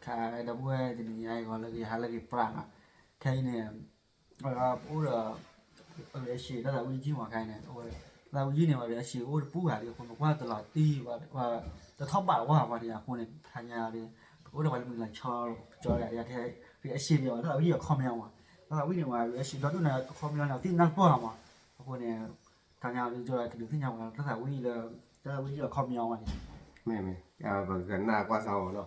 ဒီပုၢ်ဝဲၢ်တနံၤညါအံၤဂီၤလၢကဟါလၢကပြးနီၤ, ခဲအံၤန့ၣ် ပအိၣ်ဒီး reaction တၢ်သးဝံၣ်ယုၢ်မးခါအံၤန့ၣ် တၢ်သးဝံၣ်ယုၢ်န့ၣ် reaction အိၣ်တပူၤဘၣ်ဒီး အဃိန့ၣ် ပကွၢ်တလီၤတံၢ်ဘၣ် တထီၣ်ဘးဝဲဘၣ်န့ၣ် အဃိန့ၣ် ခါညါဒီး ပအိၣ်ဒီးပှၤလၢမုၢ်လီၤဆီလီၤကၠီဒီး reaction န့ၣ် တၢ်သးဝံၣ်ယုၢ်အခီပညီမး တၢ်သးဝံၣ်န့ၣ် reaction ဒီဒူၣ်န့ၣ် အခီပညီန့ၣ် သ့ၣ်နၢ်ပၢၢ်မး အဃိန့ၣ် ခါညါဒီး ကဒုးသ့ၣ်ညါပှၤတၢ်သးဝံၣ်လၢ တၢ်သးဝံၣ်ယုၢ်အခီပညီမးန့ၣ် မ့ၢ်မ့ၢ် ပကနၣ်ကွၢ်စၢ်အီၤနီၤ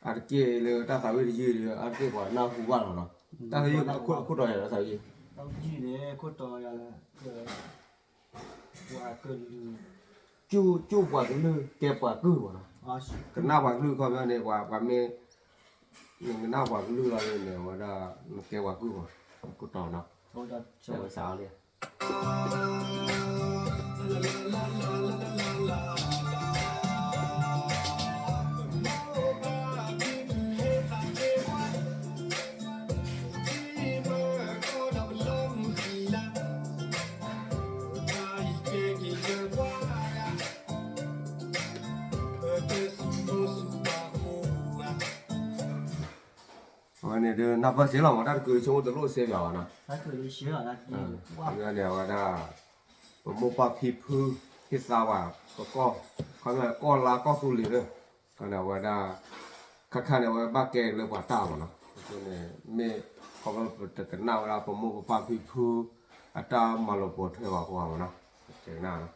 အါတက့ၢ်လၢတၢ်သးဝံၣ်တယုၢ်ဒီး အါတက့ၢ်ပှၤနၢ်ဟူဘၣ်လီၤနီၤ, တၢ်သးဝံၣ်အခိၣ်တီယၤလၢတၢ်သးဝံၣ်, တၢ်သးဝံၣ်န့ၣ် ခိၣ်တီယၤလၢ ပှၤကလုာ်, ကၠူၣ်ပှၤကလုာ် ကဲပှၤကုၢ်မးနီၤ, ကနၣ်ပှၤကလုာ်ခီပညီန့ၣ် ပှၤမ့ၢ် နကနၣ်ပှၤကလုာ်လီၤန့ၣ် အဝဲဒၣ် နကဲပှၤကုၢ်မး, ခိၣ်တီနီၤ, ဝဲစးအီၤလံ အဝဲန့ၣ်ဒုး နၢ်ပၢၢ်စ့ၢ်လီၤမး တၢ်တကုးဆိကမိၣ်တလိၣ်စ့ၢ်ကီးဘၣ်နီၤ, န့ၣ်အဝဲဒၣ် ပမိၢ်ပၢ်ဖံဖု ဟ့ၣ်သါဝဲ ကီၢ်, ခီဖျိကီၢ်လါကီၢ်သူလ့ၤလၢ န့ၣ်အဝဲဒၣ် ခါခါန့ၣ် အဝဲဘၣ်ကဲလၢပှၤတၢ်မးနီၤ, အဃိန့ၣ် မ့ၢ်ခီဖျိပတကနၣ်ဝဲဒၣ် ပမိၢ်ပပၢ်ဖံဖု အတၢ်မၤလီၤပိာ်ထွဲဘၣ်အဃိမးနီၤ, ကနၣ်နီၤ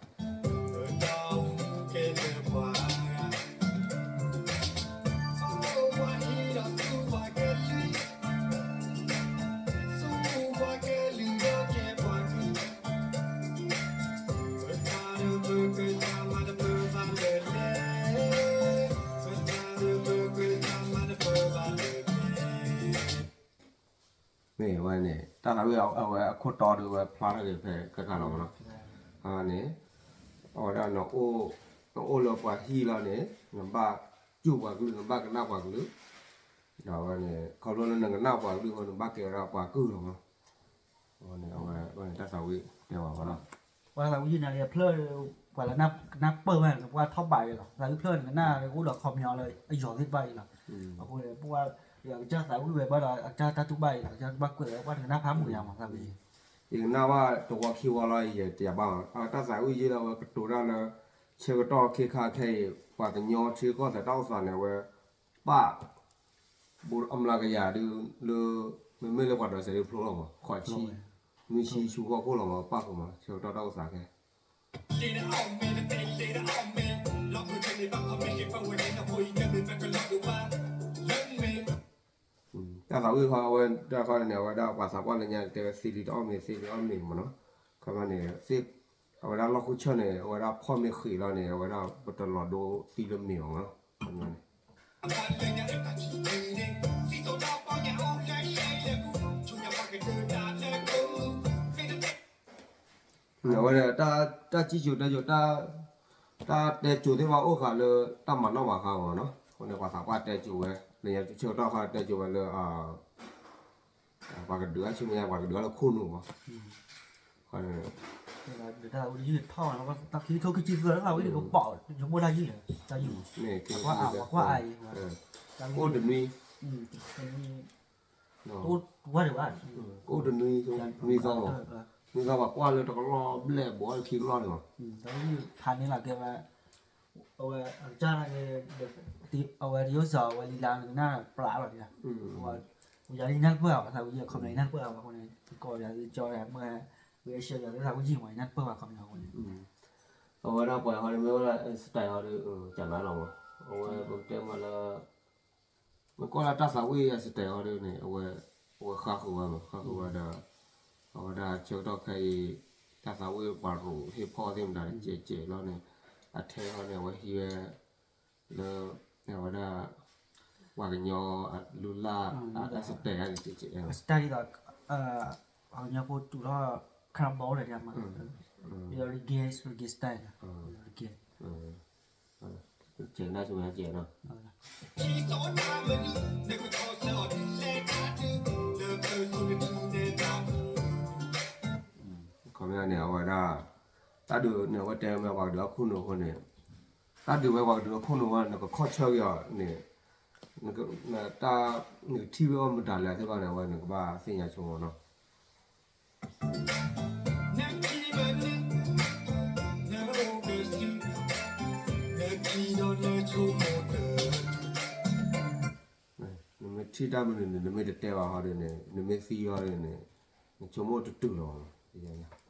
မ့ၢ်ဝဲန့ၣ် တၢ်သးဝံၣ်အဝဲအခိၣ်တီဒီးဝဲဖျါထီၣ်က့ၤဖဲခဲခါလီၤမးနီၤ, န့ၣ် အဝဲဒၣ် နအိၣ်လၢပှၤဟံၣ်လီၤန့ၣ် နဘၣ်ကၠူၣ်ပှၤကလုာ် နဘၣ်ကနၣ်ပှၤကလုာ်, ဒီးအဝဲန့ၣ် ခီဖျိလၢနကနၣ်ပှၤကလုာ်အဃိ နဘၣ်ကဲဝဲဒၣ်ပှၤကုၢ်လီၤမး, အဝဲန့ၣ် အဝဲတၢ်သးဝံၣ်တဲဝဲလီၤ ပှၤသးဝံၣ်ယုၢ်န့ၣ် ဖျၢၣ် ပှၤလၢကနၢ်ပၢၢ်ဘၣ်န့ၣ် ပှၤထီၣ်ဘးအံၤလီၤ, သးဝံၣ်ဖျၢၣ်န့ၣ် ကနၣ်အိၣ်ဒီးခီပညီလၢအယီၤသ့ၣ်တဖၣ်အံၤလီၤ, အဃိန့ၣ် ပှၤ အကစၢ်သးဝံၣ်ဝဲဘၣ်ဒီး အကစၢ်တၢ်တူၢ်ဘၣ်အံၤလီၤ, အကစၢ်ဘၣ်ကွဲးဝဲ ပှၤတကနၣ်ဖးမုာ်ယါမး သးဝံၣ်ယုၢ်, ယကနၣ်ဘၣ်တဝီခံဝီလီၤ ယတယၤဘၣ်မး, အတၢ်သးဝံၣ်ယုၢ်လၢအဝဲကတိၤတၢ်လၢ ဆၢကတီၢ်ခဲခါခဲအံၤ ပှၤကညီထံကီၢ်သဲးတၢ်အိၣ်သးန့ၣ် အဝဲ ပၣ် ဘူးအမျးကယၤဒုးလၢ မ့မ့ၢ်လၢပှၤဒိးစဲးဒုးဖျိလီၤမး ခွံဆံ, နွံဆံဆူဖီခိၣ်လီၤမး ပၣ်ဃုာ်မး ဆၢကတီၢ်တၢ်အိၣ်သးခဲ တၢ်သးဝံၣ်ခီအဝဲတၢ်ခီန့ၣ် အဝဲဒၣ်ပှၤသးပှၢ်လၢညါတဲဝဲသံလံတအီၣ်မ့ၤ သံလံအီၣ်မ့ၤမးနီၤ, ခီပညီန့ၣ် အဝဲဒၣ်လီၢ်ခိၣ်ဆၢၣ်န့ၣ် အဝဲဒၣ်ဖီၣ်မ့ၢ်ဃံးလီၤန့ၣ် အဝဲဒၣ်ပတလီၤဒိသံလၢမ့ၤအီၤမးနီၤ, ခီပညီန့ၣ် အဝဲဒၣ် တၢ်စံၣ်စိၤတဲစိၤ တၢ်တဲစိၤသ့ၣ်တဖၣ်အိၣ်ဃာ်လၢတၢ်မၤနီၣ်မၤဃါမးနီၤ, အဃိန့ၣ် ပှၤသးပှၢ်တဲစိၤဝဲ လၢညါဆၢကတီၢ်ခီတဲစိၤဝဲလၢ ပှၤကဒုးအါဆူမဲာ်ညါ ပှၤကဒုးအါလၢခိၣ်နူာ်မး, တၢ်သးဝံၣ်တယုၢ်ထီၣ်မး တၢ်ခံထိခံဆံသၢ တၢ်သးဝံၣ်တကပီၤ ယမိၢ်တၢ်ယုၢ်လီၤ တၢ်ယုၢ်မး ပှၤကွၢ်အါ ပှၤကွၢ်အါအံၤ အိၣ်တနွံ တအိၣ်ဝဲဒၣ်ဘၣ် အိၣ်တနွံ နွံသီလီၤ, နွံသီပှၤကွၢ်လၢတကလီၢ်ဘျဲၣ်ဘီခံကလီၢ်န့ၣ်လီၤ, တၢ်သးဝံၣ်ဖးန့ၢ်လီၤကဲဝဲ အဝဲအကစၢ်န့ၣ် အဝဲတယိၣ်စၢၤ အဝဲလံလါနကနၣ်ပျးလီၤဒံး, ယၤလံနၢ်တပၢၢ်ဘၣ် သးဝံၣ်ယဲ ခီပညီယနၢ်တပၢၢ်ဘၣ်အဃိန့ၣ် ယကိးယၤသုကၠီယၤမ့ၢ် ဝံၤအဆၢယၤသုသးဝံၣ်ယံၤမး ယနၢ်တပၢၢ်ဘၣ်ခီပညီအဃိန့ၣ်, အဝဲဒၣ်ပှၤဟီန့ၣ် မ့ၢ်ဝဲဒၣ် style ဟီဒီး ကၢ်နါလီၤမး, အဝဲပကတဲမးလၢ မ့ၢ်ကွၢ်လၢတၢ်သးဝံၣ်အ style ဟီဒီးန့ၣ် အဝဲ အဝဲဃါဃုာ်ဝဲမး ဃါဃုာ်ဝဲဒီး အဝဲဒၣ်ဆၢကတီၢ်ခဲအံၤ တၢ်သးဝံၣ်ပှၤရိးဟ့ၣ်ဖီၣ်သ့ၣ်မတၤ ကဲးကဲးလီၤန့ၣ် အထဲဟီန့ၣ် အဝဲဟံးဝဲ လၢ အဝဲဒၣ် ပှၤကညီအလုၢ်လၢ် အ style န့ၣ် ကဲးကဲး style ဒီး ပှၤကညီဖိတူၢ်ထီၣ် ခါဘီလဲၣ် reggae reggae style reggae ကဲနီၤ, ခီပညီန့ၣ် အဝဲဒၣ် တၢ်ဒုးန့ၣ် အဝဲတဲမ့ၢ်ပှၤကဒုးအခိၣ်နူာ်အဃိန့ၣ်, တၢ်ဒုးဝဲပှၤကဒုးအခိၣ်နူာ်ဝဲ နကခီၣ်ဆၢက့ၤအီၤန့ၣ်, တၢ် နကထံၣ်ဝဲအီၤမတၤလဲၣ်သ့ၣ်တဖၣ်န့ၣ် အဝဲနကဘၣ်သ့ၣ်ညါဆိကမိၣ်နီၤ. နမ့ၢ်ထံၣ်တၢ်မနုၤန့ၣ် နမ့ၢ်တတဲဘၣ်ဟီဒ်န့ၣ် နမ့ၢ်သံဟီဒ်န့ၣ် နဆိကမိၣ်တတုၤလီၤဘၣ်.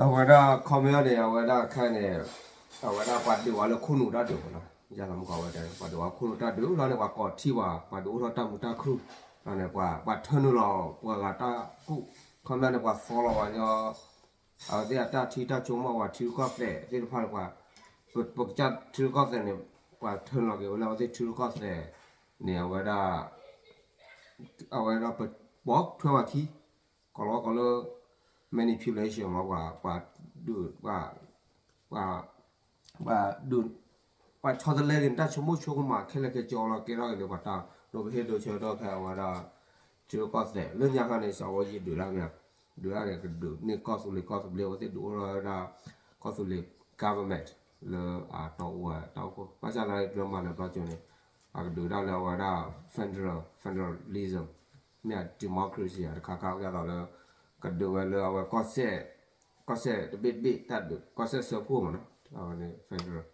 အဝဲဒၣ်ခီပညီန့ၣ် အဝဲဒၣ်ခဲအံၤန့ၣ် အဝဲဒၣ်ပှၤဒုးဝဲလၢခိၣ်နူာ်တၢ်ဒုးမ့ၢ်နီၤ, ယသးမုၣ်ကီးဝဲတဲ ပှၤဒုးဝဲခိၣ်နူာ်တၢ်ဒုးလီၤန့ၣ် ပှၤကိးထံၣ်ဘၣ် ပှၤဒုးအိၣ်ထီၣ်တၢ်မုာ်တၢ်ခုၣ်လီၤန့ၣ် ပှၤ ပှၤထၢနုာ်လီၤပှၤဂၤတၢ်ကူၣ် ခီပညီန့ၣ် ပှၤသီလီၤပှၤညီ အဝဲသ့ၣ်အတၢ်ထံတၢ်ဆိကမိၣ် ပှၤထံရူၢ်ကီၢ်သဲးသ့ၣ်တဖၣ်န့ၣ် ပှၤ ပကစၢ်ထံရူၢ်ကီၢ်သဲးန့ၣ် ပှၤထၢနုာ်လီၤက့ၤဝဲလၢအဝဲသ့ၣ်ထံရူၢ်ကီၢ်သဲးန့ၣ် အဝဲဒၣ် အဝဲဒၣ်ပ ပီထွဲဝဲခံ ကိးလီၤကိးလၢ manipulation မ့ၢ်ပှၤ ပှၤဒုး ပှၤ ပှၤ ပှၤဒုး ပှၤဆီတလဲက့ၤနတၢ်ဆိကမိၣ်ဆိကမးခဲလၢာ်ခဲဆ့လီၤ ကဲထီၣ်က့ၤန့ၣ် ပှၤတၢ်ဒိးပဟ့ၣ်ဒိးဆၢထၢၣ်ဖဲအဝဲဒၣ် ထံရူၢ်ကီၢ်သဲး လၢညါခါန့ၣ် စးဝဲယဒုးတၢ်မ့ၢ် ဒုးတၢ်န့ၣ် ကဒုးန့ၢ်ကီၢ်သူလ့ၤ ကီၢ်သူလ့ၤ အဝဲသ့ၣ်ဒုးအိၣ်ထီၣ်ဝဲဒၣ် ကီၢ်သူလ့ၤ government လၢအတီအူဝဲတၢ်အိၣ်ဖှိၣ် ဘၣ်ဆၣ်သနာ်က့ ကျဲမၤနၢၤဘျီကၠိန့ၣ် ပှၤကဒုးဒၣ်လၢအဝဲဒၣ် federal federalism မ့ၢ် democracy တခါခါ ဒ်သိးလၢ ကဒုးဝဲလၢအဝဲ ကီၢ်စဲၣ်တဘ့ၣ်တဘ့ၣ် တၢ်ဒုး ကီၢ်စဲၣ်စၢဖှိၣ်မ့ၢ်နီၤ အဝဲန့ၣ် federal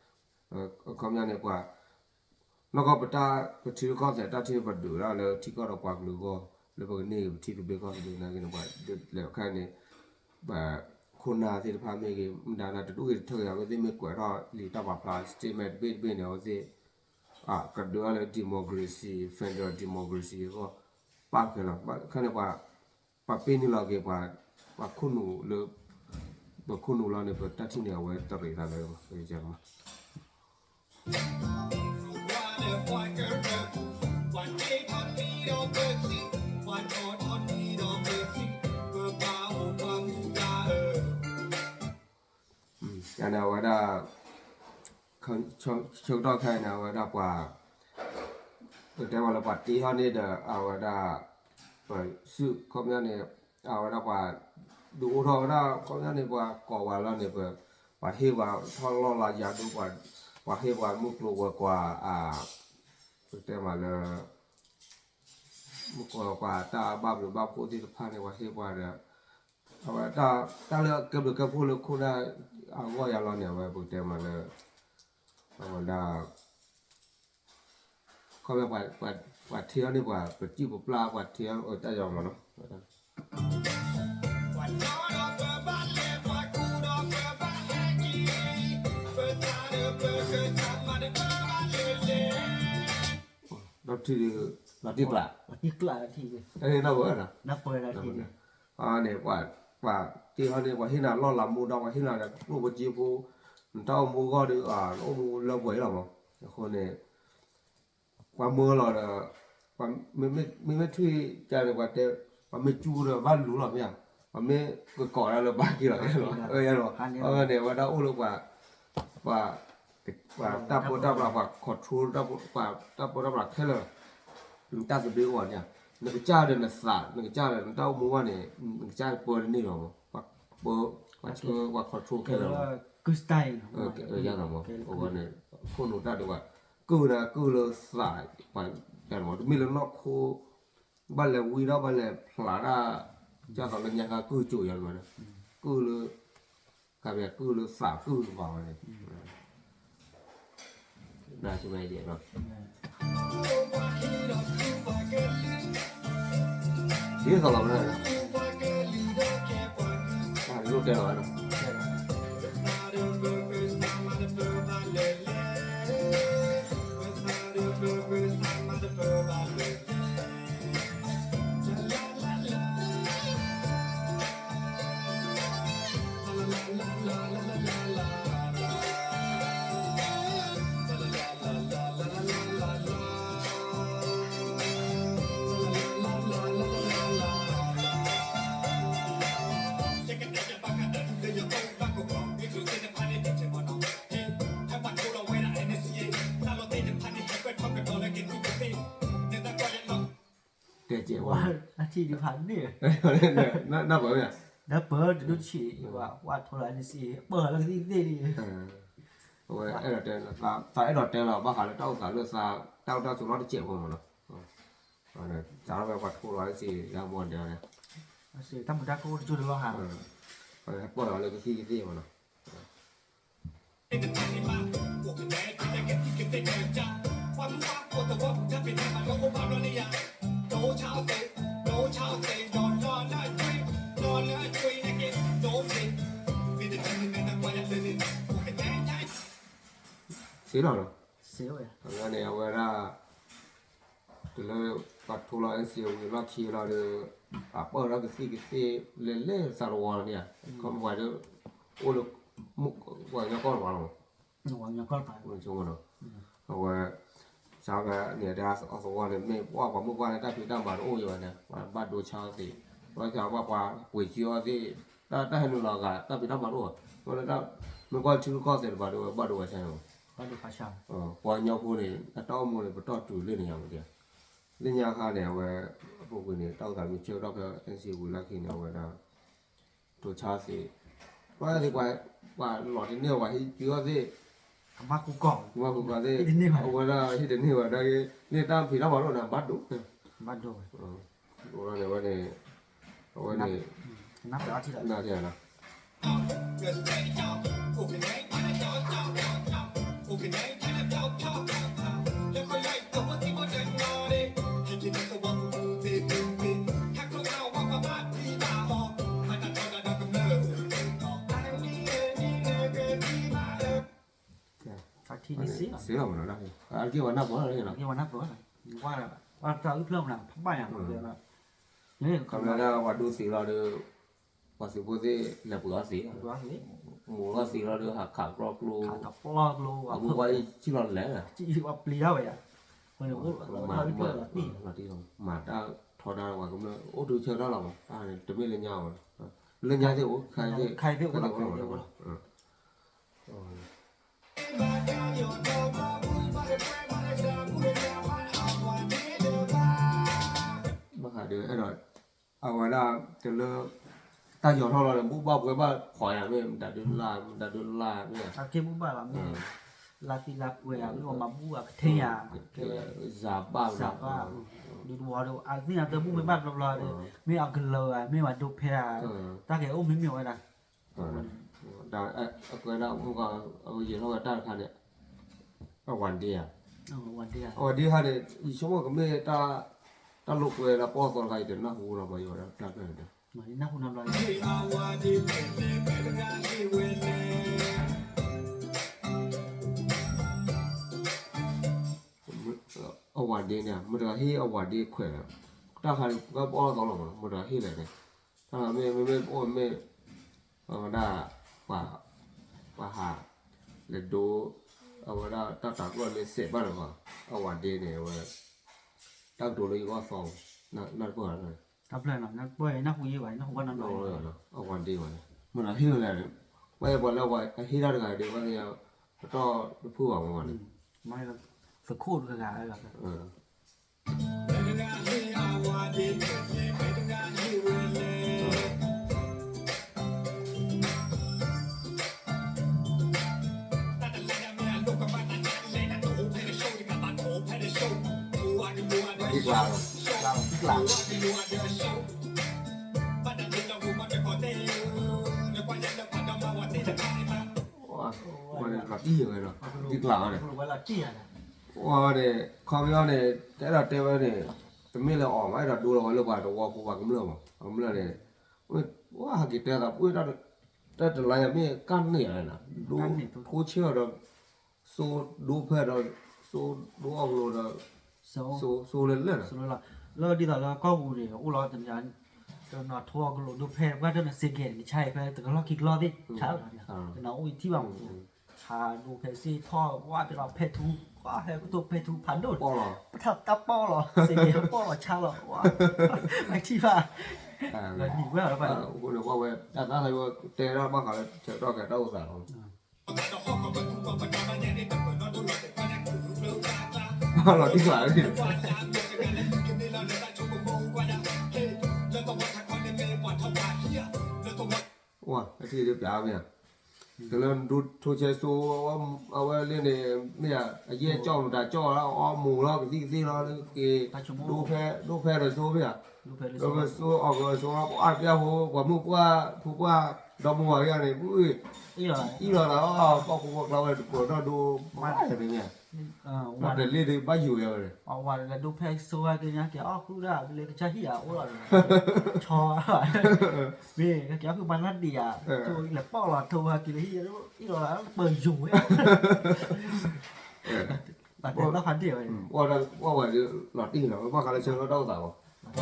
အခီပညီန့ၣ် ပှၤ နီၢ်ကီၢ်ပတၢ် ပထံရူၢ်ကီၢ်သဲးတၢ်ထံၣ်န့ၣ် ပဒုးဒၣ်လၢထံကီၢ်ဒီးပှၤကလုာ်အဂီၢ် လၢပကန့ၢ်က့ၤပထံသဘျ့ကီၢ်သဘျ့နာ်က့န့ၣ် ပှၤလဲၤခါန့ၣ် ပခိၣ်နၢ်သ့ၣ်တဖၣ်မ့ၢ်ဂ့ၤ မတၤနၤတဒူၣ်ဂ့ၤတထၢဂ့ၤ အဝဲသ့ၣ်မ့ၢ်ကွဲးထီၣ်လံာ်တၢ်ပာ်ဖျါ statement တဘ့ၣ်တဘ့ၣ်န့ၣ် အဝဲသ့ၣ် ကဒုးဒၣ်လၢ democracy federal democracy အဂီၢ် ပာ်ခဲလီၤ ခါန့ၣ် ပှၤပ့ၢ်န့ၢ်လီၤက့ၤ ပှၤခိၣ်နူာ်လၢ ပခိၣ်နူာ်လီၤန့ၣ် ပတၢ်ထံၣ်န့ၣ် အဝဲတရံးသးလၢ ပကမၤ ယန့ၣ် အဝဲဒၣ် ဆၢကတီၢ်ခဲအံၤန့ၣ် အဝဲဒၣ်ပှၤ ပတဲဝဲလၢပှၤတ့ထီၣ်န့ၢ်ဒီး အဝဲဒၣ် ပစု ခီပညီန့ၣ် အဝဲဒၣ်ပှၤ ဒုးအိၣ်ထီၣ်ဝဲဒၣ် ခီပညီန့ၣ် ပှၤကိးဝဲလီၤန့ၣ် ပ ပှၤဟ့ၣ်ပှၤထီၣ်လီၢ်လၤယၤဒိ ပှၤဟ့ၣ်ပှၤမုၢ်ကျိၤဝဲၤကွာ် ပတဲမးလၢ မုၢ်ကျိၤဝဲၤကွာ်တၢ်ဘၣ်ဘျုးဘၣ်ဖှိၣ်သ့ၣ်တဖၣ်န့ၣ် ပှၤဟ့ၣ်ပှၤဒီး အဝဲ တၢ်လၢကဲဘျုးကဲဖှိၣ်လၢခိၣ်နၢ်အဂီၢ်ယၤလီၤန့ၣ် အဝဲပကတဲမးလၢ အဝဲဒၣ် ခီဖျိ ပှၤထံအီၤန့ၣ် ပှၤပစုၢ်ပပျၢ် ပှၤထံအီၤတၢ်ယီၤမးနီၤ ဒီးထံ လီၤတံၢ်ကျါ တၢ်န့ၣ်နီၢ်ပၢၢ်နီၤ န့ၣ် ပှၤတ့ထီၣ်န့ၣ် ပှၤဟ့ၣ်နၤလီၢ်လၤမူဒါ ပှၤဟ့ၣ်နၤဒီးကျိၣ်ပစ့ဖိ နတၢ်အိၣ်မူအဂီၢ်ဒီး နအိၣ်မူလၢပှဲၤလီၤမး အဃိန့ၣ် ပှၤမၢလီၤဒီး မ့မ့ၢ်ထွံၣ်ကါန့ၣ် ပှၤတဲ ပှၤမ့ၢ်ကၠူဒီးဘၣ်လူၤလီၤမ့ၢ်ဧါ ပှၤမ့ၢ်ကကိးဒၣ်လၢဘၣ်က့ၤလီၤ အဃိန့ၣ် အဝဲဒၣ်အိၣ်လၢပှၤ ပှၤ ပှၤတၢ်ပၢတၢ်ပြး ပှၤ control တၢ်ပၢတၢ်ပြးခဲလၢာ် နတၢ်သဘျ့အိၣ်န့ၣ် နကစၢ်ဒီးနသး နကစၢ်ဒီးနတၢ်အိၣ်မူဘၣ်န့ၣ် နကစၢ်ပၢတန့ၢ်လီၤမး ပှၤ ပှၤဆှၢ ပှၤ control ခဲလၢာ်လီၤ ယၤလီၤမး အဝဲန့ၣ် ခိၣ်နူာ်တၢ်ဒုးပှၤ ကုၢ်နၤကုၢ်လၢသး ပှၤ တမ့ၢ်လၢနီၢ်ခိ ဘၣ်လဲၤဝံထီၣ်ဘၣ်လဲၤဖျးတၢ် ဒ်သိးလၢညါခါကုၢ်ကၠိယၤလီၤမး ကုၢ်လၢ ကဘၣ်ကုၢ်လၢသး ကုၢ်လၢပှၤဝဲန့ၣ် ဒ်သိးလီၤမး တၢ်လိၣ်တဲလီၤဝဲနီၤ လၢ တဲကဲးဝဲ, အထံဒုးဖးန့ၣ်, နၢ်ပၢၢ်မ့ၢ်, နၢ်ပၢၢ်တဒိၣ်ဆံး, ပှၤထိလီၤ NCA ပၢၢ်လၢကသံၣ်ကသ့ၣ်ဒ်, အဝဲအဲၣ်ဒိးတဲ, သးအဲၣ်ဒိးတဲလီၤ ဘၣ်ဃးလၢတၢ်အိၣ်သးလၢသး တၢ်အိၣ်တၢ်ဆိးလီၢ်တစဲးဖိမ့ၢ်နီၤ, စးထီၣ်ဖဲပှၤထိလီၤ NCA လၢအမီၢ်ဒဲးန့ၣ်, တၢ်မုာ်တၢ်ခုၣ်အိၣ်တကၠိၢ်တလီၢ်ဟါ, ပၢၢ်လီၤလၢကသံၣ်ကသ့ၣ်မ့ၢ်နီၤ. စ့လီၤနီၤ, စ့ဝဲန့ၣ် အဝဲဒၣ် တုၤလၢပှၤထိလီၤ NCA ဝံၤလီၢ်ခံလီၤဒီး အပၢၢ်ထီၣ်ကသံၣ်ကသ့ၣ်လဲၤလဲၤသးတဝီန့ၣ်ဧါ, ခီပှၤဒီး အိၣ်လၢ ပှၤကညီကီၢ်တပၤလီၤ, ပှၤကညီကီၢ်တပၤ, အဝဲ စးဖဲန့ၣ် အသဝီန့ၣ် မ့ၢ်ပှၤပိာ်မုၣ်ပှၢ်န့ၣ် တၢ်ဖံးတၢ်မၤတအိၣ်ယၤဝဲန့ၣ် ပှၤဘၣ်ဒိဆါအီၤသ့, ပှၤပှၤပှ့ၤကံအီၤသ့, တၢ်ဟဲနုာ်လီၤအဂၤ တၢ်ဖံးတၢ်မၤတအိၣ်, ဝဲဒၣ် မ့ၢ်ကွၢ်ထံရူၢ်ကီၢ်သဲးတပၤဒီး ဝဲဘၣ်ဒိဝဲဆါန့ၣ် ပှၤကညီဖိန့ၣ် အတၢ်အိၣ်မူန့ၣ် ပတီၢ်တုၤလၢန့ၣ်ယၤမ့ၢ်, လၢညါခါန့ၣ် အဝဲ အပူၤကွံာ်န့ၣ် တၢ်အိၣ်သးမ့ၢ်ဆၢကတီၢ်ဖဲ NCA ဝံၤလီၢ်ခံန့ၣ် အဝဲဒၣ် တိၤဆါသ့, ပှၤသ့ၣ် ပှၤလီၤတန့ၢ် ပှၤဟံးကံအီၤသ့, ကမၣ်ဃူကီၢ်, ကမၣ်ဃူကီၢ်သ့, အဝဲဒၣ်ဟံးတန့ၢ်ဘၣ်ဒၣ်ဂ့ၤ မ့ၢ်တၢ်ဖံးတၢ်မၤတအိၣ်န့ၣ် ဘၣ်ဒိ, ဘၣ်ဒိဝဲ, အဝဲန့ၣ် အဝဲန့ၣ် နၢ်ပၢၢ်အီၤထံလီၤ ထံန့ၣ်စ့လီၤ, စ့လီၤမ့ၢ်နီၤ, အက့ၢ်ဝဲနၢ်ပၢၢ်လီၤ, အက့ၢ်ဝဲနၢ်ပၢၢ်လီၤ, ဝဲတၢ်အုၣ်ဖျၢၣ်မနၤ ဖးဘၣ်ယၤ, ခီဖျိဒၣ်ပှၤဒိသံးလီၤဒီး ပှၤသုးဖိသ့ၣ်လဲၤပှ့ၤအီၤသံး, မိၢ်လီၤသံးလီၤဒီး ဟးခးကျီကျိ, အဝဲပှၤအံၤဆံၣ်လီၤလဲၣ်, ပျံၤထီၣ်ဝဲယၤ, မၤတၢ်ထီဒါပှၤကမျၢၢ် အိၣ်ဒုးဆၢတၢ်လီၤမး, တမ့ၢ်လၢညါဝဲ, ခါသ့ၣ်အိၣ်လီၤမး, ဘၣ်ဃးဒီးအဲၣ်ဒိး အဝဲဒၣ်တလၢ တၢ်ယီၤထီၣ်လီၤဒီး ဘူၣ်ဘၣ်ပှဲၤဘၣ်ဖီၣ်ယၤမ့ၢ် မတၤဒုးလၢ် မတၤဒုးလၢ်မ့ၢ် အက့ၢ်ဘူၣ်ဘၣ်လီၤမ့ၢ် လၢသံလၢပှဲၤဧါ မ့ၢ်အမၤဘူၣ်အကထၢၣ်ယၤ ကဲဝဲ စၢ်ဘၣ် စၢ်ဘၣ် ဒုးတဝီဒီး အသ့ၣ်ညါတၢ်ဘူၣ်မ့ၢ်ဘၣ်ဘျီဘျီဒီး မ့ၢ်အကလၢၤဧါ မ့ၢ်ဝဲဒိဖဲဧါ တၢ်ကဲအိၣ်မ့ၢ်မ့ၢ်ဝဲဒၣ် အကဲဒၣ် ယံာ်ထီၣ်ဝဲတၢ်တခါန့ၣ် အဝၤဒ့ဧါ အဝၤဒ့ဟါန့ၣ် ယဆိကမိၣ်ကမ့ၢ် တၢ်လိာ်ကွဲလၢပီၣ်သီတခါ ယတနၢ်ဟူလီၤ ပှၤယိၤဒၣ်တၢ်ဖျၢၣ်န့ၣ် နၢ်ဟူနၤဘျီ အဝၤဒ့န့ၣ် မတၤဟ့ၣ်အဝၤဒ့ခွဲးလဲၣ် တၢ်ခါန့ၣ် ပှၤပီၣ်သီလီၤမး မတၤဟ့ၣ်လဲၣ်န့ၣ် တၢ်မ့ၢ်မ့ၢ်အိၣ်မ့ၢ် အဝဲဒၣ် ပှၤ ပှၤဟး လဲၤဒိ အဝဲဒၣ်တၢ်တၤကျီၢ်လၢစဲးဘၣ်လၢၤဘၣ် အဝၤဒ့န့ၣ် အဝဲ တၢ်ကတိၤလၢယဂီၢ်သီ နၢ်တပၢၢ် တၢ်ဖျၢၣ်နၢ်ဟူယံၤဘၣ် နၢ်ဟူဘၣ်နီတဘျီ အဝၤဒ့ဝဲ မ့ၢ်ဒီးဟ့ၣ်ဝဲလဲၣ် ပှၤအဲၣ်ပှၤလၢအဟ့ၣ်တၢ်တဂၤဒုး ဘၣ်သ့ၣ်ညါ ပတီၢ်တဖုၣ်ဘၣ်မ့ၢ်ဝဲန့ၣ် သုးခိၣ်တဂၤ ဝဲန့ၣ်လီၤတံၢ်ဝဲဒီး တံၢ်ကျါဝဲန့ၣ် ဝဲန့ၣ် ခီပညီန့ၣ် တအဲၣ်ဒိးတဲဝဲန့ၣ် တမ့ၢ်လၢအီၤမး အဲၣ်ဒိးဒိလီၤဝဲလၢပှၤတဝီဖိပှၤကမျၢၢ်မး ပှၤကမျၢၢ်န့ၣ် ဝဲဟဲက့ၤတဲသး တၢ်တလါယၤမ့ၢ်ကၢ်န့ၢ်လီၤ ဒိထိဆၢဒီး စိဒိဖဲဒီး စိဒိအီၣ်ကလိဒီး စိလၢလၢာ်လီၤ လၢဒ်သိးလၢကီၢ်ပူၤန့ၣ် အိၣ်လီၤတနီၤ တနီၤထိအီၣ်ကလိဒိဖဲ ပှၤတနီၤစ့ကဲးန့ၣ် ဆါအံၤဖဲတကလီၢ်ခံကလီၢ်သ့ၣ် ဆါလီၤ တနီၤအိၣ်အံၤထံၣ်ဘၣ်မး ဟးဒိဖဲစ့ထီၣ် ဝဲတလီၤဖဲထူ ဟဲကတိၢ်ဖဲထူဖးဒိၣ် ပထီၣ်တၢ်ပီၣ်လီၤ စ့ကဲးပီၣ်လီၤဆါလီၤ ဝဲထံၣ်ဘၣ် နံၤဝဲလီၤ အဃိန့ၣ် ပှၤဝဲ တၢ်သးဝဲ တဲဒၣ်ဘၣ်ဃးလၢ ဆၢကတီၢ်ခဲအံၤတၢ်အိၣ်သးလီၤ လီၤတံၢ်ကျါ လီၤတံၢ်ကျါ လီၤတံၢ်ကျါ လီၤတံၢ်ကျါ လီၤတံၢ်ကျါ ထံၣ်ဒ်ပျးမ့ၢ်ဧါ, တလၢဒိထိဆဲစိ အဝဲလၢန့ၣ် မ့ၢ်ဧါ အယဲၢ်ကၠီၣ်မတၤကၠီၣ်လီၤ အီမိၤလီၤ ကသံၣ်ကသ့ၣ်လီၤ က့ၤ ဒိဖဲဒိဖဲဒီးစိမ့ၢ်ဧါ, ဒိဖဲစိအီၤကစိ အါတပျၢ်ဖိ ပှၤမုၣ်ပှၢ်ဖိပှၢ် ဒီမါဝၤကယၤန့ၣ် အံၣ်လီၤလီၤ ကီၢ်ခိၣ်ကီၢ်ကျါဝဲတကိးဒီဒိ မ့ၢ်ဧါ တလ့ၣ်ဒ်ဘၣ်ယိာ်ဝဲန့ၣ် ဝဲဒၣ်ဒိဖဲစိဝဲကညါက့ၤအီၣ်ဃုာ်ဒၣ် လၢကစၢ်ဟံၣ်ဧါအိၣ်လီၤ ဆီ မ့ၢ်ကဲအီၣ်ဃုာ်မၤနၢ်ဒံးဧါ လဲၤပီၣ်လီၤထိဝဲက့ၤလၢဟံၣ် အံၣ်လီၤလီၤ ပၢၤယိာ်ဝဲ တၢ်တဲသီခါဒံးဝဲ ဝဲဝဲလီၤတံၢ်လီၤ ဘၣ်ဃးလၢဆၢကတီၢ်တၢ်အိၣ်သးဘၣ် အ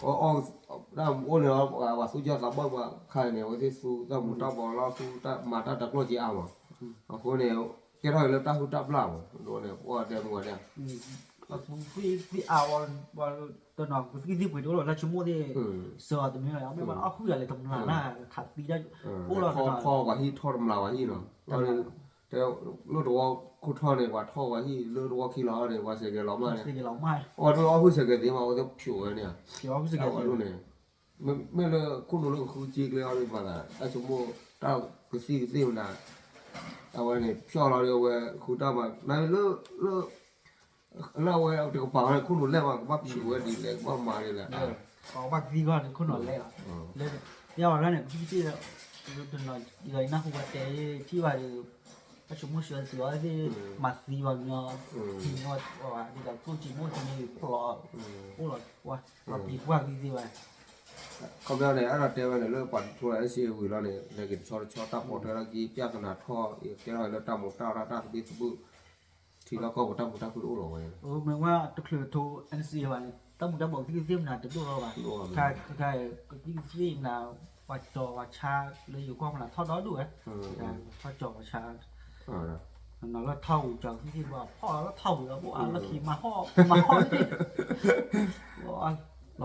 အအိၣ်န့ၣ် ပှၤသူၣ်ကၢ်သးဘီၣ်ပှၤခါန့ၣ် အဝဲသ့ၣ်သူတၢ်မူၤတၢ်ဘှီးလီၤ သူတၢ်မၤတၢ်တကျိၣ်က့အါမး, အဃိန့ၣ် ကဲထီၣ်က့ၤလၢတၢ်ဟုၣ်တၢ်ဘျၣ်မး ဒ်န့ၣ် ပှၤတဲမုၢ်ဝဲဒၣ် သ့ၣ်အါဝဲ တနီၤကသံၣ်သ့ၣ်ပှ့ၤတအိၣ်လီၤ တၢ်ဆိကမိၣ်သ့ၣ် စၢၤအီၤတမ့ၢ်လီၤ မ့ၢ်ဘၣ်အီၣ်ဃုာ်ဒီးလဲၤတမျးနၢ် ခးသံတၢ် အိၣ်လီၤ ထီၣ်ပှၤဟံၣ်ထီၣ်တမျးပှၤဟံၣ်နီၤ တဲ လၢတဝီခိၣ်ထီၣ်န့ၣ် ပှၤထီၣ်ပှၤဟံၣ် လၢတဝီခံလီၤန့ၣ် ပှၤစဲးကဲၤလီၤမၢ်န့ၣ် အဝဲဒၣ်အီၣ်ဟုၣ်စဲးကဲၤသ့မး အဝဲသ့ၣ်ဖျိးဝဲန့ၣ် အဝဲဒၣ်န့ၣ် မ့မ့ၢ်လၢခိၣ်နူာ်လၢကဃုစ့ကျဲအီၤဒ်ပှၤသး တၢ်ဆိကမိၣ် တၢ်ကသံၣ်ကသ့ၣ်မနၤ အဝဲန့ၣ် ဖျီၣ်လီၤဒီးအဝဲဃုတၢ်မၤ နလၢ လၢအဝဲတကပၤဝဲခိၣ်နူာ်လဲၢ်မး ကဘၣ်ဖျိးဝဲဒ်လဲၣ် ကဘၣ်မၤဒ်လဲၣ် ကဘၣ်ကသံၣ်ကီၢ်န့ၣ်ခိၣ်နူာ်လဲၢ်လီၤ လၢ ယဝဲဒၣ်န့ၣ် ကသံၣ်ကသ့ၣ် တနီၤ ယနၢ်ဟူဝဲတဲထံၣ်ဘၣ်ဒီး တၢ်ဆိကမိၣ်ဆှၢသုးအီၤသ့ၣ် မၤသံဘၣ်ညီ သံညီဒ်သိးကျိၣ်စ့မိၣ်သ့ၣ်န့ၣ်ဖျိး အိၣ်လီၤ ပှၤပျံၤပှၢ်ကသံၣ်ကသ့ၣ်ဘၣ် ခီပညီန့ၣ် အဲၣ်ဒိးတဲဝဲန့ၣ် လၢပှၤဒိးထိလၢ NCA ဝံၤလီၤန့ၣ် လဲၤက့ၤတဆီတဆီ တၢ်ပိာ်ထွဲလီၤက့ၤ ပြဿနာထီၣ် ကဲထီၣ်လၢတၢ်မူးတၢ်ရၢ်တၢ်သဘံၣ်သဘုၣ် ထံလီၢ်ကီၢ်ပူၤတၢ်မူးတၢ်ခုၣ်တအိၣ်လီၤဝဲ မ့ၢ်ဝဲတချုးထိ NCA ဘၣ်န့ၣ် တၢ်မူးတၢ်ဘှီးကသံၣ်ကသ့ၣ်မနၤတဒိၣ်ထီၣ်ဘၣ် ခါခါ ကသံၣ်ကသ့ၣ်မနၤ ပှၤကၠီၤပှၤဆါလၢယိၤကီၢ်မနၤထီၣ်ဒီဒူၣ်ဝဲ ထီၣ်ကၠီၤပှၤဆါ နီၤလၢထီၣ်ဝံၤကၠီၤကသံၣ်သ့ၣ်ဘၣ် ဖီၣ်လီၤလၢထီၣ်ဝံၤလီၤ ဘိၣ်အါလၢခံမၤဟီၣ် မၤ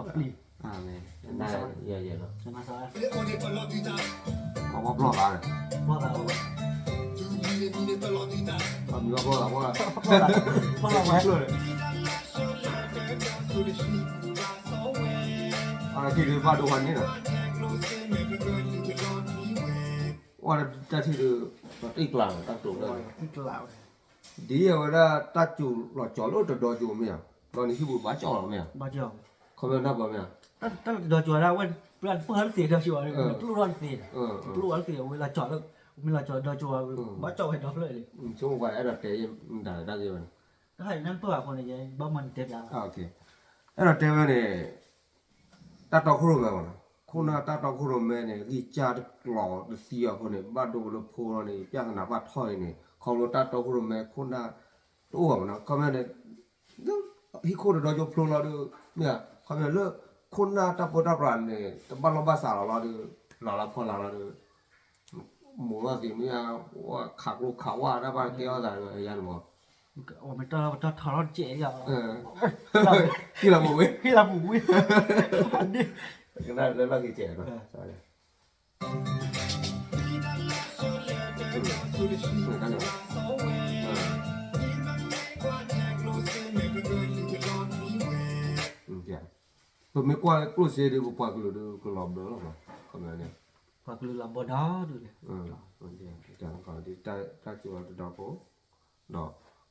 ဟီၣ်န့ၣ် လီၤပျံၤ ပှၤဘျီၣ်သး ပှၤဘျီၣ်သး ပှၤဘျီၣ်သး ပှၤဘျီၣ်သး အထံၣ်ဒုးဘၣ်ဒိဖးန့ၣ်လီၤ အတၢ်ထံၣ်ဒုး တံၢ်ကျါတၢ်ကတိၤလၢ ဒ်အဝဲဒၣ်တၢ်စူၤလီၤကၠီၤလၢတဒီကၠိမ့ၢ်ဧါ, ဒီးနဟံၣ်ပူၤဘၣ်ကၠီလီၤမ့ၢ်ဧါ, ခီဖျိနၢ်ပၢၢ်မ့ၢ်ဧါ, တၢ်လီၤကၠီၤဝဲဒၣ်ဝဲ ပှၤတပၢၢ်ဟဲတသ့ဒီကၠိဘၣ်, ကျိၣ်ထီၣ်တသ့, ကျိၣ်ဝဲတသ့ ဝဲလီၤကၠီၤလၢ မ့ၢ်လီၤကၠီၤဒီကၠိဘၣ်, ဘၣ်ကၠီဝဲဒီဖျၢၣ်လံ, ဆိကမိၣ်ပှၤအဲၣ်ဒိးတဲယဒၣ်တၢ်ဂ့ၢ်ဝဲန့ၣ်, တခါအံၤနၢ်ပၢၢ်အဃိန့ၣ် ယဘၣ်မၤနတဲပျးလီၤ, အဲၣ်ဒိးတဲဝဲန့ၣ် တၢ်တီခိၣ်ရိၣ်မဲမ့ၢ်နီၤ, ခိၣ်နၢ်တၢ်တီခိၣ်ရိၣ်မဲန့ၣ် ဂံၢ်စၢ်တကျိၤတသံအဃိန့ၣ် ဘၣ်ဒိလၢဖိလီၤန့ၣ် ပြဿနာဘၣ်ထီၣ်အံၤန့ၣ် ခီဖျိတၢ်တီခိၣ်ရိၣ်မဲခိၣ်နၢ်တအိၣ်ဘၣ်မ့ၢ်နီၤ, ခီဖျိန့ၣ် ဟံၣ်ခိၣ်တဒီကၠိဖျိလီၤဒီး မ့ၢ်ဧါ, ခီဖျိလၢ ခိၣ်နၢ်တၢ်ပၢတၢ်ပြးန့ၣ် တဘၣ်လိာ်ဘၣ်စးလီၤလီၤဒီး လီၤလီၤဖီလာ်လီၤဒီး မိၢ်လီၤသ့ၣ်မ့ၢ်ဧါ, ခးကျိခးဝါတၢ်ဘၣ်ကဲထီၣ်သးယါန့ၣ်မ့ၢ် ပမ့ၢ်တၢ်ထီထီၣ်တစဲးလီၤ, ဟံၣ်လီၤပူၤဝံၤ, ဟံၣ်လီၤပူၤဝံၤ, ကနၣ်လၢလီၢ်ခံကဲးနီၤ, ပမ့ၢ်ကွၢ်ကျိၣ်စ့ဒီးပပှၤကလုာ်ဒီးကလီၤဘျၢလီၤမး, ခီပညီန့ၣ် ပှၤကလုာ်လီၤဘီဒီဒူၣ်န့ၣ် တၢ်ကီတၢ်စူၤတဒီဖိ ဒီး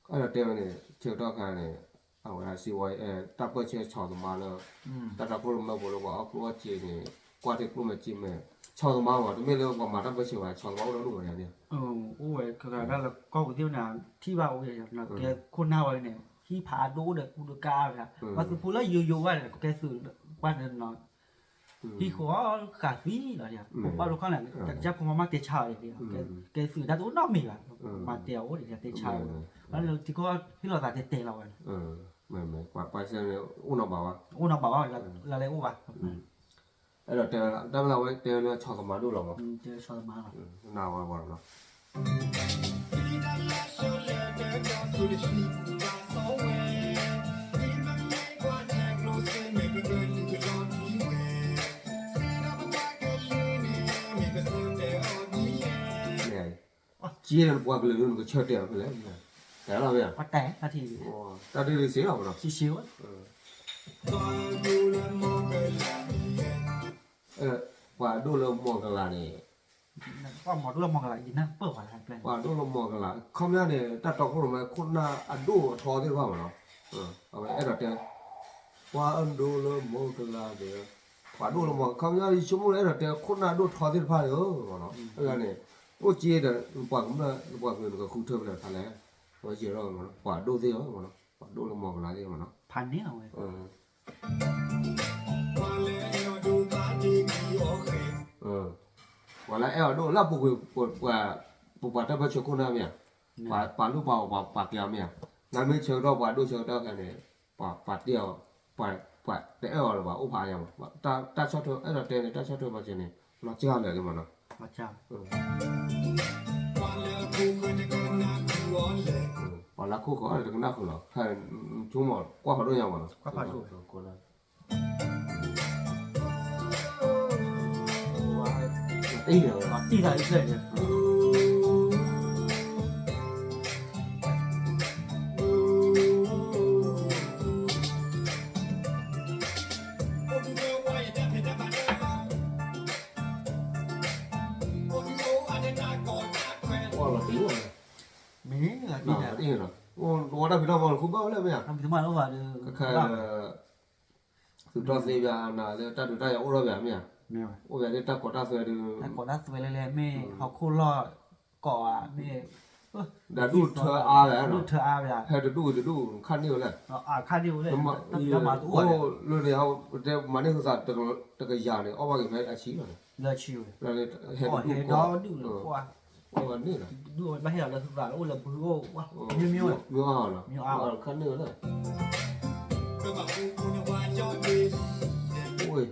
အဲၣ်ဒိးတဲဝဲန့ၣ် ဆၢကတီၢ်ခါန့ၣ် အဝဲဒၣ်စံးဝဲ တၢ်ပၢဆှၢဆီၣ်သမါလၢ တၢ်တီခိၣ်ရိၣ်မဲဖိလၢပှၤအီၣ်ကျိၣ်အီၣ်စ့န့ၣ် ကွၢ်ထဲကျိၣ်မဲာ်စ့မဲာ် ဆီၣ်သမါမး တမ့ၢ်လၢပှၤမၤတၢ်ပၢဆှၢဘၣ် ဆီၣ်သမါအိၣ်လၢဒိၣ်မးယါန့ၣ် အိၣ်ဝဲ ကကဒၣ်လၢကီၢ်ပူၤသ့ၣ်မနၤ ထံၣ်ဘၣ်အိၣ်ဝဲ ကဲခိၣ်နၢ်ဝဲန့ၣ် ဟံၣ်ဖးဒိၣ်ဒီးကူဒီးကါဝဲဒၣ် ပှၤသုးဖိလၢယိယိဝဲန့ၣ် ကကဲသုးပှၢ်န့ၣ်နီၤ ဟံၣ်ဃီဃာ်သံလီၤ, ပှၤဒိၣ်ခီန့ၣ် ကစၢ်ဖိမါမးတဲဆါအီၤန့ၣ်, ကဲသုးတၢ်တအိၣ်နီတမံၤဘၣ်, မၤတဲအီၤအိၣ်န့ၣ် တဲဆါအီၤ, ဘၣ်လၢထံကီၢ်ဟ့ၣ်လီၤသးတဲတဲလီၤဝဲန့ၣ်, ပှၤစဲန့ၣ် အိၣ်နီၤဘၣ်ဘၣ်, အိၣ်နီၤဘၣ်ဘၣ် လၢလဲၤအိၣ်ဘၣ်, အဲၣ်ဒိးတဲဝဲဒၣ် တၢ်မ့ၢ်လၢအဝဲတဲဝဲလၢဆီၣ်သမါဒိၣ်လီၤမး, ဆီၣ်သမါလီၤ, နဝဲဝဲလီၤ က့လၢပှၤကလုာ်ဒ်နကဆၢတဲာ်အီၤဖဲလဲၣ်, တဲလီၤမ့ၢ်ဧါ, တၢ်ဒုးဒုးစ့လီၤမ့ၢ်နီၤ, ပှၤဒိၣ်လၢမီၤကလးန့ၣ် ပှၤဒိၣ်လၢမီၤကလး, ခီပညီန့ၣ် တၢ်တီခိၣ်ရိၣ်မဲ ခိၣ်နၢ်အဒိၣ်အထီသ့ၣ်တဖၣ်မ့ၢ်နီၤ, အဝဲအဲၣ်ဒိးတဲ ပှၤဒိၣ်လၢမီၤကလးဒီး ပှၤဒိၣ်လၢမီၤ, ခီပညီယဆိကမိၣ်လၢအဲၣ်ဒိးတဲခိၣ်နၢ်ဒိၣ်ထီသ့ၣ်တဖၣ်န့ၣ်ဧၢမ့ၢ်နီၤ, အဝဲန့ၣ် အိၣ်က့ဒီး ပှၤကမျၢၢ် ပှၤကမျၢၢ်နကဃုထၢဖဲလဲၣ်တခါလဲၣ်, အဝဲယဲၤထီၣ်မ့ၢ်နီၤ ပှၤဒိၣ်သ့ၣ်ဧၢမ့ၢ်နီၤ, ပှၤဒိၣ်လၢမီၤကလးသ့ၣ်မ့ၢ်နီၤ, ဖးန့ၢ်အဝဲ ပှၤလၢအဲၣ်အီၤဒိၣ်လၢပူၤကွံာ် ပပှၤတၢ်ပၢဆှၢခိၣ်နၢ်မ့ၢ်ဧါ, ပှၤလူၢ်ပှၤအီၣ်ပှၤပှၤကဲအီၤမ့ၢ်ဧါ, နမ့ၢ်ဆၢကတီၢ်ပှၤဒိၣ်ဆၢကတီၢ်ခဲန့ၣ် ပှၤတ့ၢ်အီၤ, ပှၤတအဲၣ်အီၤလၢၤဘၣ် အိၣ်ဖးအါညါမး, တၢ်ဆီၣ်ထွဲအဲၣ်ဒိးတဲန့ၣ် တၢ်ဆီၣ်ထွဲပှၤစၢၤန့ၣ် လီၤစှၤလၢာ်လံမ့ၢ်နီၤ, ပှၤလၢခိၣ်ဃီတကနၣ်ဃုာ်လီၤ, ဆိကမိၣ်ကွၢ်ဖးဒိၣ်ညါမ့ၢ်နီၤ, တံၢ်တံၢ်တံၢ် ကွၢ်လီၤတံၢ်ဝဲ, မ့ၢ်လီၤတံၢ်လီၤ, တဝီတၢ်ဖံးတၢ်မၤလီၤ ဃုဘၣ်ဝဲလၢမ့ၢ်ဧါ, တၢ်ဖံးတၢ်မၤလီၤဘၣ်ဒီး ခဲခဲလၢ သုးထီၣ်သ့ဘၣ်နၤလၢတၢ်ဒုးတၢ်ယၤအိၣ်ထီၣ်ဘၣ်မ့ၢ်ဧါ, အိၣ်ဘၣ်လၢတၢ်ကီတၢ်သွဲဒုး, တၢ်ကီတၢ်သွဲလဲၣ်လဲၣ် မ့ၢ်ဟီၣ်ခိၣ်လီၢ်ကီးဧါ မ့ၢ် ဒီးဒူၣ်ထၢအါဝဲ, ဒူၣ်ထၢအါဝဲ, ဟဲတဒူၣ်တဒူၣ် ခါန့ၢ်ဝဲလဲၣ်, ခါန့ၢ်ဝဲလဲၣ်, လၢန့ၣ် တဲမၤန့ၢ်ဟူသးတကယၤန့ၣ် အီၣ်ဘၣ်က့ၤဖဲအဆံလီၤ, လၢဆံဝဲ, ဟဲတဒူၣ်ကီး, အီၣ်ဘၣ်န့ၢ်လီၤ, ဒူၣ်ဘၣ်ဟဲလီၤလၢသုသးလၢအိၣ်လၢဘုအိၣ်, မ့ၢ်မ့ၢ်ဝဲ, မ့ၢ်အါလီၤ, ခါန့ၢ်ဝဲလဲၣ်,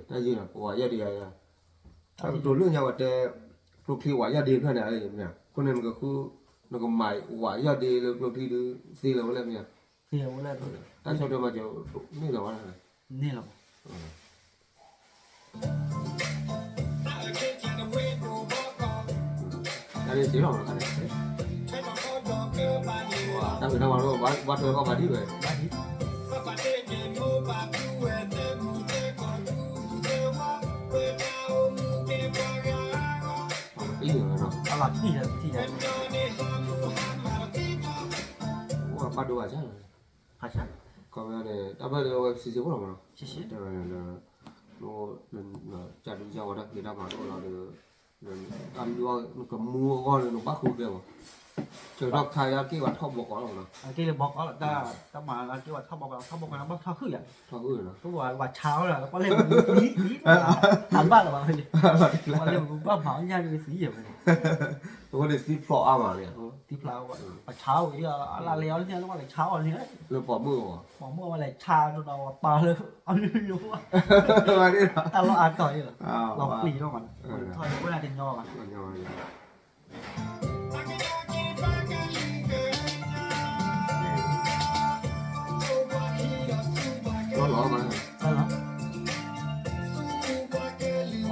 တၢ်ယံၤလီၤ ပဝဲယဲၢ်ဒံးယၤ တၢ်ကတိၤလၢညါဝဲတဲ, ကျိချံဝဲယဲၢ်ဒံးဖျၢၣ်န့ၣ်, အဃိန့ၣ်နကဃု, နကမၤဝဲယဲၢ်ဒံးလၢကျိချံဒုးသ့လၢၤဝဲလဲၣ်မ့ၢ်ဧါ, တၢ်ဆီၣ်ထွဲမၤစၢၤန့ၢ်လီၤဝဲ, န့ၢ်လီၤ, တၢ်လၢစ့လီၤ, တၢ်ဖံးတၢ်မၤလီၤ ဘၣ်ထွဲကီၢ်ဘၣ်ဒံးဝဲ အလီၤတံၢ်လီၤ, ပၢ်ဒိၣ်ဘၣ်ဆၣ်, ခီပညီန့ၣ် တၢ်ဘၢၣ်လၢအဝဲစံးစ့ဖိလီၤမးနီၤ, တဲဝဲန့ၣ်လၢ ကၢ်ဒုးကၢ်ဝီတၢ်ဖံးတၢ်မၤတအိၣ်လီၤဒီး တၢ်မံအီၣ်နကမူအဂီၢ်လၢနဘၣ်ဃုကျဲမး, ဆၢကတီၢ်ခါအက့ၢ်ဝဲထီၣ်ဘီကီးလီၤမးနီၤ, အက့ၢ်လၢဘီကီးလီၤ, တၢ်မၤလၢက့ၢ်ဝဲထီၣ်ဘီကီး ထီၣ်ဘီကီးန့ၣ်ဘၣ်ထီၣ်ဃုာ်ယၤ, ထီၣ်ဃုာ်လီၤ, ပဝဲပှၤဆါအီၣ်လၢ ပှၤလဲၤမူသံသံ, တၢ်ဘၣ်လီၤဘၣ်, ပှၤလဲၤမူဘၣ်မၤအီၣ်ညၣ်န့ၣ်သံယၤဝဲန့ၣ်, အဃိန့ၣ်သံဖျိးအါမးန့ၣ်, သံဖျိး, ပှၤဆါအီၣ်ဝဲဒၣ် အလၢလဲၤအီၣ်လၢညၣ်လၢပှၤလဲၤဆါအီၣ်န့ၣ်, လၢပိာ်မုၣ်အီၤ, ပိာ်မုၣ်အီၤလဲၤဆါဒီးပာ်လၢ အီၣ်န့ၣ်, တၢ်လီၢ်အါတီၤန့ၣ်လီၤ, လီၤပျံၤလီၤမး, ထီၣ်ဝဲဒၣ်တညီဘၣ် လီၤလီၤမး, အီၣ်စတဲအီၤလၢ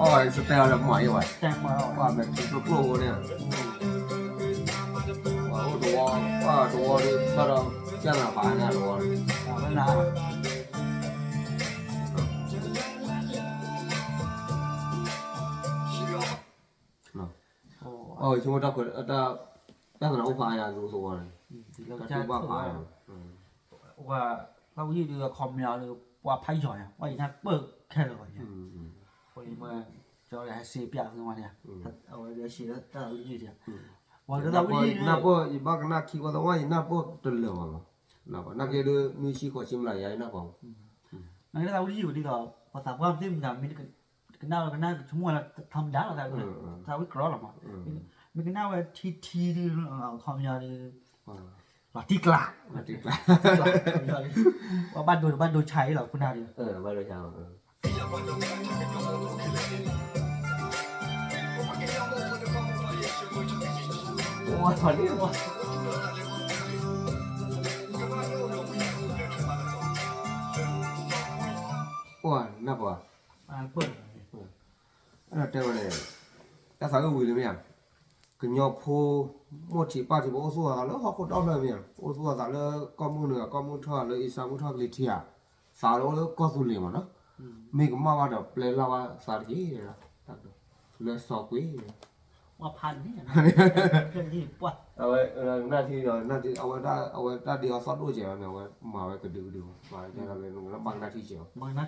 မၤယဲဝဲ, ပှၤမဲာ်ထံကျိကျိဖိန့ၣ်, ပှၤအိၣ်တဝီ, ပှၤတဝီဒီး ဘၣ်ဒီး ကၢ်နၤပာ်န့ၣ်တဝီန့ၣ် ဆိကမိၣ်တၢ်ခွဲး တၢ်သနၢၣ်အိၣ်ဖးအါယၤသဝီန့ၣ်, တၢ်တူၢ်ဘၣ်ဖးအါယၤ, ဝဲ သးဝံၣ်ယုၢ်ဒီး ခီပညီဒီး ပှၤဖးယီၤညါ ပှၤယနၢ်ပၢၢ်ခဲလၢာ်လီၤညါ, အဃိန့ၣ် မ့ၢ်ကၠီဟဲစ့ပျးသ့ဝဲန့ၣ်, အဝဲဒၣ်စ့တၢ်သးဝံၣ်ယုၢ်ဒံး, ပှၤလၢသးဝံၣ်ယုၢ် ယနၢ်ပၢၢ် ယဘၣ်ကနၣ်ခံကွၢ်သဝီ ယနၢ်ပၢၢ်တလၢာ်ဘၣ်လီၤ, နာ်က့ဒုး နွံဆံဃိးဆံမလၢယၤ ယနၢ်ပၢၢ်, နာ်က့ဒုးသးဝံၣ်ယုၢ်ဒ်သိး ပှၤသးပှၢ်သ့ၣ်မတၤမ့ၢ် ကနၣ်ဝဲကနၣ်ကဆိကမိၣ်ဝဲလၢ ထီဒါလီၤ သးဝံၣ်ကြီလီၤမး, မ့ၢ်ကနၣ်ဝဲထံထံဒုး ခီပညီဒုး လီၤတံၢ်ကျါ, ပှၤဘၣ်ဒိဘၣ်ဒိဆါအံၤလီၤ ခိၣ်နၢ်ဒုး, အိၣ်နၢ်ပၢၢ်, အဲၣ်ဒိးတဲဝဲန့ၣ် တၢ်သးဝံၣ်ဝံၤလံမ့ၢ်ဧါ, ကညီဖိ မိၢ်ထံးပၢ်ထံး ပအိၣ်သူၣ်အသးလၢဟီၣ်ခိၣ်ဒီဖျၢၣ်မ့ၢ်ဧါ, အိၣ်သူၣ်အသးလၢကီၢ်မုၢ်နုာ် ကီၢ်မုၢ်ထီၣ် လၢအ့ၣ်စၢမုၢ်ထီၣ်ကလံၤထံးဧါ, သးလၢအိၣ်လၢကီၢ်သူလ့ၤမ့ၢ်နီၤ, မ့ၢ်ကမၣ်ဘၣ်ဒီးပျဲလၢ်ဘၣ်သးတက့ၢ်, လၢစီၤကွ့, အဝဲ နၢ်ထံဒီး အဝဲတၢ်ဒ့အီၤသီၣ်ဒိၣ်ကဲးလီၤန့ၣ် အဝဲမၤဝဲကဒုကဒု, မၤဝဲကဒုကဒု, မၤဝဲတၢ်ထံကဲး အဲၣ်ဘၣ်တၢ်ဃံလၤမး ပှၤဒိကနၣ်မး,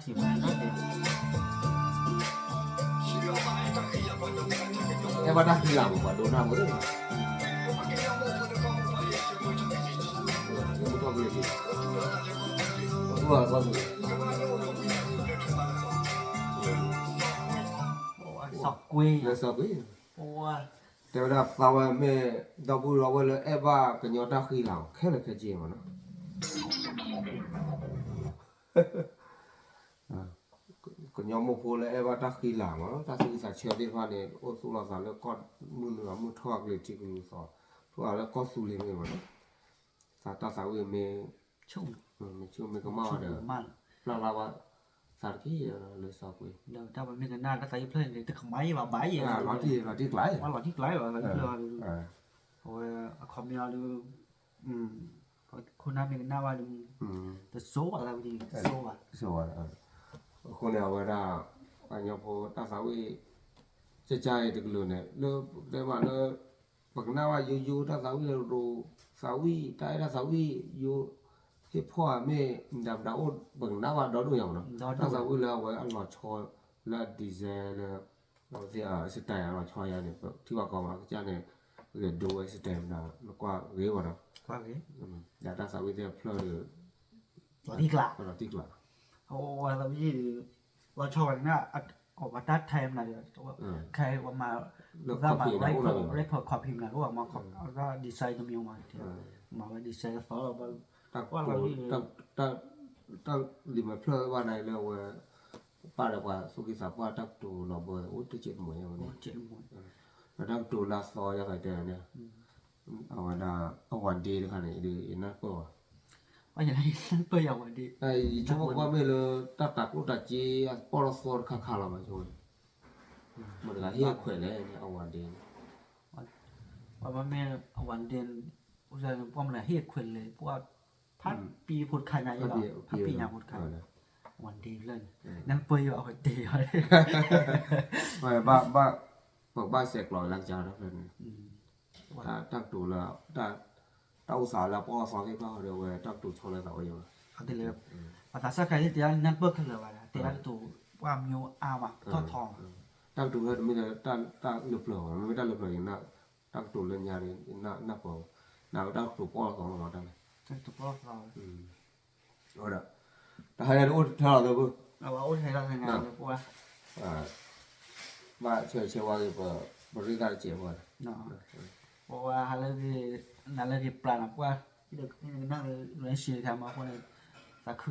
စီၤကွ့, တဲဝဲဒၣ်သးဝဲမ့ၢ် ဒီပုၢ်ဒီဝဲၢ်လၢအဲၣ်ဘၣ်ကညီတၢ်ဃံလၤအီၤ ခဲလၢာ်ခဲဆ့မးနီၤ. ကညီမိၢ်ဖိလၢအဲၣ်ဘၣ်တၢ်ဃံလၤမးနီၤ, တၢ်သူၣ်ဝံၣ်သးဆၢသ့ၣ်တဖၣ်န့ၣ် အိၣ်သူၣ်လီၤသးလၢကီၢ်မုၢ်နုာ် မုၢ်ထီၣ်ကလံၤထံးကလံၤသီ, သူၣ်လီၤသးလၢကီၢ်သူလ့ၤမ့ၢ်မးနီၤ, သးတၢ်သးဝံၣ်မ့ၢ် မ့ၢ်ဆူၣ်မ့ၢ်ကမၣ်ဝဲဒီး ပျၢ်လၢ်ဘၣ်သးတက့ၢ် လၢစီၤကွ့, တၢ်ပမ့ၢ်ကနၣ်တၢ်သးဝံၣ်ဖျၢၣ်န့ၣ် တကမၣ်ယံာ်ဘၣ်ဘၣ်ယံာ်, လီၤတံၢ်လီၤတံၢ်ကျါ, လီၤတံၢ်ကျါလီၤ, အဝဲအခီပညီဒုး ခိၣ်နၢ်မ့ၢ်ကနၣ်ဘၣ်ဒီး တစိဘၣ်သးဝံၣ်တံၢ် တစိဘၣ်, အဃိန့ၣ် အဝဲဒၣ် ပှၤကညီဖိတၢ်သးဝံၣ် ကကါအံၤတကလုာ်န့ၣ် လၢတဲဘၣ်လၢ ပကနၣ်ဘၣ်ယိယိတၢ်သးဝံၣ်လၢရိ သးဝံၣ် တၢ်အဲၣ်တၢ်သးဝံၣ် ယိ ဟ့ၣ်ဖီၣ်ဧါမ့ၢ် မတၤမတၤအိၣ် ပကနၣ်ဘၣ်ဒီဒိၣ်ညါမးနီၤ, တၢ်သးဝံၣ်လၢအဝဲအလီၤဆီ လၢအ design လၢ အဝဲသ့ၣ်အ style အလီၤဆီယါန့ၣ် ပထံၣ်ဘၣ်ကီးမး ကစၢ်န့ၣ် ပကဒိဝဲ style မတၤ နကွၢ်ဂ့ၤမးနီၤ, ဒီးတၢ်သးဝံၣ်သ့ၣ်အဖျၢၣ်ဒီး လီၤတံၢ်ကျါ, လီၤတံၢ်ကျါ, လီၤဆီဝဲန့ၣ် အဝဲတၢ်ထဲမနၤဒီး ခဲအံၤပှၤမၤ ပှၤမၤ record copy မနၤ အိၣ်မး design တမံၤမး မၤဝဲ design သီလီၤဘၣ်, တၢ်လီၤ တၢ်လံၤမဲာ်ဖျၢၣ်ဘၣ်နၤလၢအဝဲ ပာ်ဒီးပှၤသူၣ်က့သးပှၢ်တၢ်ကတိၤလီၤဘၢအိၣ်တကဲးတမှဲးဝဲန့ၣ်, ဒီးတၢ်ကတိၤလၢအသီယါသးတဲန့ၣ် အဝဲဒၣ် အဝၤဒ့တခါန့ၣ် နၢ်ပၢၢ်ဘၣ်, နၢ်ပၢၢ်ယၤဝၤဒ့, ယဆိကမိၣ်ကွၢ်မ့ၢ်လၢ တၢ်တၤကျိၣ်တၤစ့အပီၢ်လီၤသီတခါခါလီၤမးဆိ, မတၤတဂၤဟ့ၣ်ခွဲးလဲၣ် အဝၤဒ့န့ၣ်, ပှၤမ့ၢ်အဝၤဒ့ ပှၤမတၤဟ့ၣ်ခွဲးလဲၣ် ပှၤ ဖးပံဖိတခါညါယဲလီၤ ဖးပံညါဖိတခါ, ဝၤဒ့လၢန့ၣ် နၢ်ပၢၢ်ယၤအဝၤဒ့, ဘၣ် ပကဘၣ်ဆဲးကျိးလၢကစၢ်ဒီးဖဲန့ၣ်, တၢ်ကတိၤလၢ တၢ်အိၣ်သးလၢအပီၢ်အသီသ့ၣ်တဖၣ်ဒီး အဝဲတၢ်ကတိၤဆီလၢသးအိၣ်ယဲဘၣ်, အသးစၢ်ခါန့ၣ် တဲဒၣ်နၢ်ပၢၢ်ခဲလၢာ်ဘၣ်ဒီး တဲဒၣ်ကတိၤ ပှၤမၠိအါမး ပတီၢ်ထီ, တၢ်ကတိၤလၢတမ့ၢ်လၢတၢ်လၢပျၢၤဘၣ် မ့မ့ၢ်တၢ်လၢပျၢၤန့ၣ် တၢ်ကတိၤလၢညါန့ၣ် နၢ်ပၢၢ်, နဝဲတၢ်ကတိၤပီၢ်လီၤသီလီၤတၢ်န့ၣ်, တၢ်ကတိၤပီၢ်လီၤသီ, ဒီး တဟါညါန့ၣ်အိၣ်ထဲလီၤသၢဖု, ဘၣ်ဆဲးဆဲးဝါဂ့ၤ ပရ့သၣ်တစဲးဖိ, ပဝဲဟးလၢ နၤလၢက့ၤပျၢ်နီၤ ပှၢ်, နၤလၢက့ၤပျၢ်နီၤ ပှၢ်, ဒီးနၤ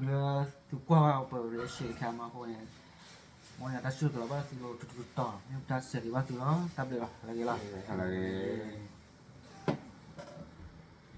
လၢ သုကွၢ်ဝဲပ reaction တခါမးအဃိန့ၣ်, မ်ယတၢ်စူၢ်ကလီၤဘၣ်သုလိၤထူထူတီတီ, မ့ၢ်ပတၢ်ဆဲးဂ့ၤဘၣ်သုလီၤ, တၢ်ဘျုးလီၤ, ဟါလၢဂ့ၤလီၤ, ဟါလၢဂ့ၤ.